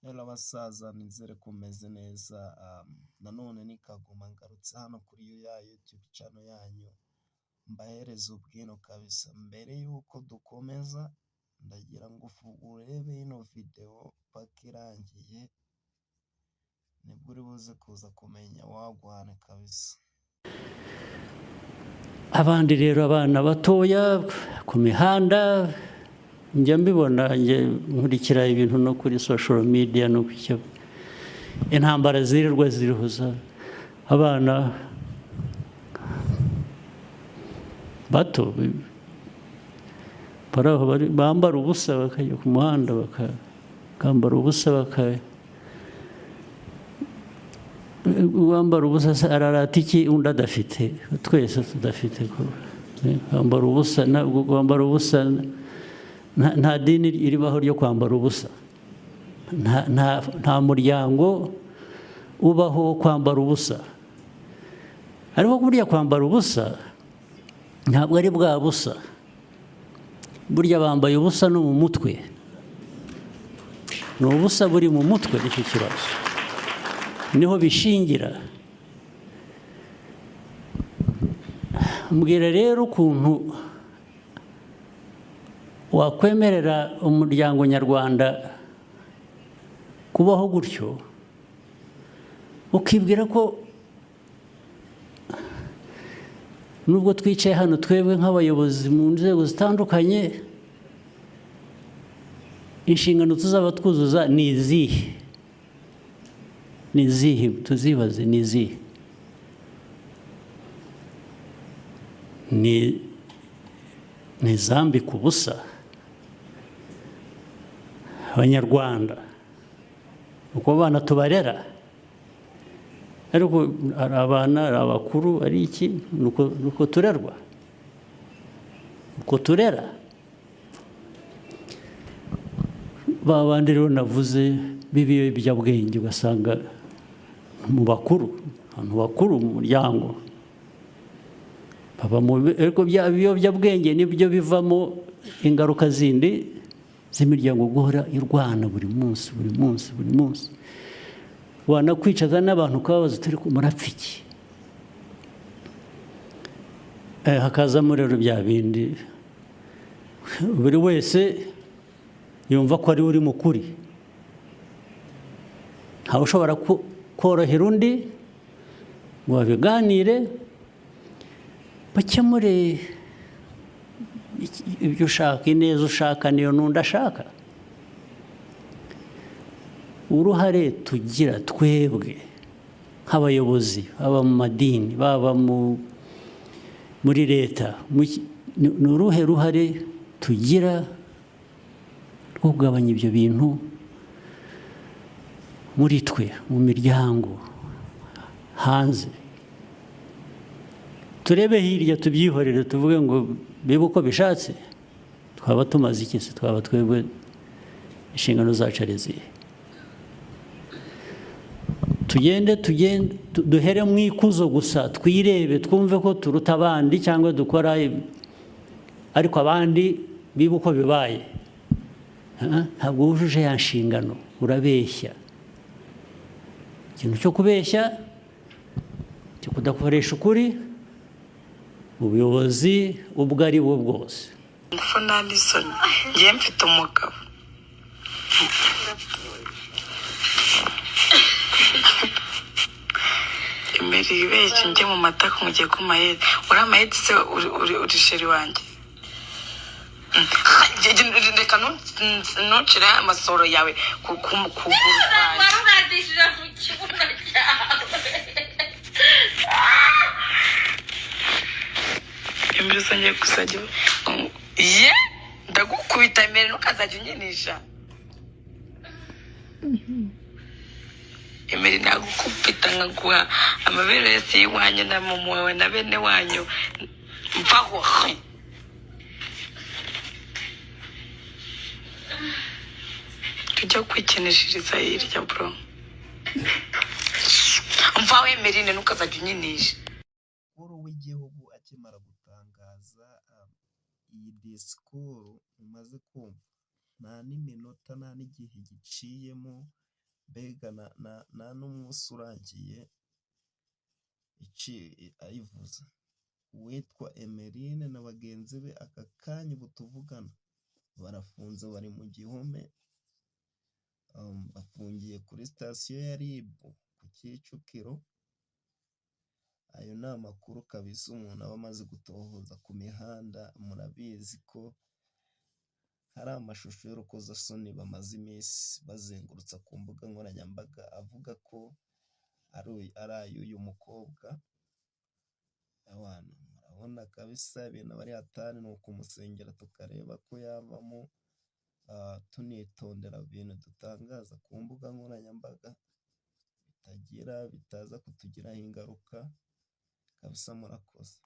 Rero abasaza nizere ko mumeze neza, nanone ni Kagoma ngarutse hano kuri ya YouTube channel yanyu mbahereza ubwino kabisa. Mbere y'uko dukomeza ndagira ngo urebe ino video paka irangiye, nibwo uri buze kuza kumenya wagwana kabisa. Abandi rero, abana batoya ku mihanda, njya mbibona, njya nkurikira ibintu no kuri social media no ku cyo intambara zirirwa zirihuza abana bato bari aho bambara ubusa, bakajya ku muhanda bakambara ubusa, uwambara ubusa se ararata iki undi adafite? Twese tudafite ko kwambara ubusa, ntabwo kwambara ubusa, nta dini ribaho ryo kwambara ubusa, nta muryango ubaho wo kwambara ubusa. Ariko burya kwambara ubusa ntabwo ari bwa busa, burya bambaye ubusa no mu mutwe, ni ubusa buri mu mutwe. Nicyo kibazo, niho bishingira. Mbwira rero ukuntu wakwemerera umuryango nyarwanda kubaho gutyo, ukibwira ko nubwo twicaye hano twebwe nk'abayobozi mu nzego zitandukanye, inshingano tuzaba twuzuza ni izihe? Ni izihe? Tuzibaze, ni izihe? Ni izambika ubusa Abanyarwanda uko abana tubarera? Ariko hari abana, hari abakuru, ari iki, nuko turerwa, uko turera ba bandi rero navuze b'ibiyobyabwenge, ugasanga mu bakuru, abantu bakuru mu muryango baba mu, ariko bya biyobyabwenge nibyo bivamo ingaruka zindi z'imiryango guhora irwana buri munsi, buri munsi, buri munsi. Wanakwicaza n'abantu ukababaza uti: "Ariko murapfa iki?" Hakazamo rero bya bindi, buri wese yumva ko ari we uri mu kuri, ntawe ushobora korohera undi ngo babiganire, bakemure ibyo ushaka. Ineza ushaka niyo n'undi ashaka. Uruhare tugira twebwe nk'abayobozi, baba mu madini, baba muri leta, ni uruhe ruhare tugira rwo kugabanya ibyo bintu muri twe, mu miryango, hanze? Turebe hirya, tubyihorere, tuvuge ngo bibe uko bishatse? Twaba tumaze iki se? Twaba twebwe inshingano zacu ari izihe? Tugende, tugende, duhere mu ikuzo gusa, twirebe, twumve ko turuta abandi cyangwa dukora, ariko abandi bibe uko bibaye. Ntabwo wujuje ya nshingano, urabeshya. Ikintu cyo kubeshya, cyo kudakoresha ukuri, ubuyobozi ubwo ari bwo bwose. Ngufu nta n'isoni, ngewe mfite umugabo. Emera ibeshye njye mu matako, mugiye ku mayedi, uri amayedi se? Uri chéri wanjye. Reka ntuncire amasoro yawe ku kuguru kwanjye. Warunadishije mu kibuno cyawe. Emera uzongeye kuzajya ye, ndagukubita. Emera, ntukazajya unyinisha. Emera, nagukubita nkaguha amabere yose y'iwanyu na mama wawe na bene wanyu. Mvaho. Tujya kwikinishiriza hirya, bro. Mvaho Emerine, ntukazajya unyinisha. Umukuru w'igihugu akimara gutangaza iyi disikuru umaze kumva, nta n'iminota, nta n'igihe giciyemo. Mbega nta n'umunsi urangiye ayivuze. Uwitwa Emeline na bagenzi be aka kanya ubu tuvugana barafunze, bari mu gihome, bafungiye kuri sitasiyo ya RIB ku Kicukiro. Ayo ni amakuru kabisa umuntu aba amaze gutohoza ku mihanda. Murabizi ko hari amashusho y'urukozasoni bamaze iminsi bazengurutsa ku mbuga nkoranyambaga avuga ko ari ay'uyu mukobwa. Murabona kabisa ibintu aba ari hatari, ni ukumusengera tukareba ko yavamo, tunitondera ibintu dutangaza ku mbuga nkoranyambaga bitagira bitaza kutugiraho ingaruka kabisa. Murakoze.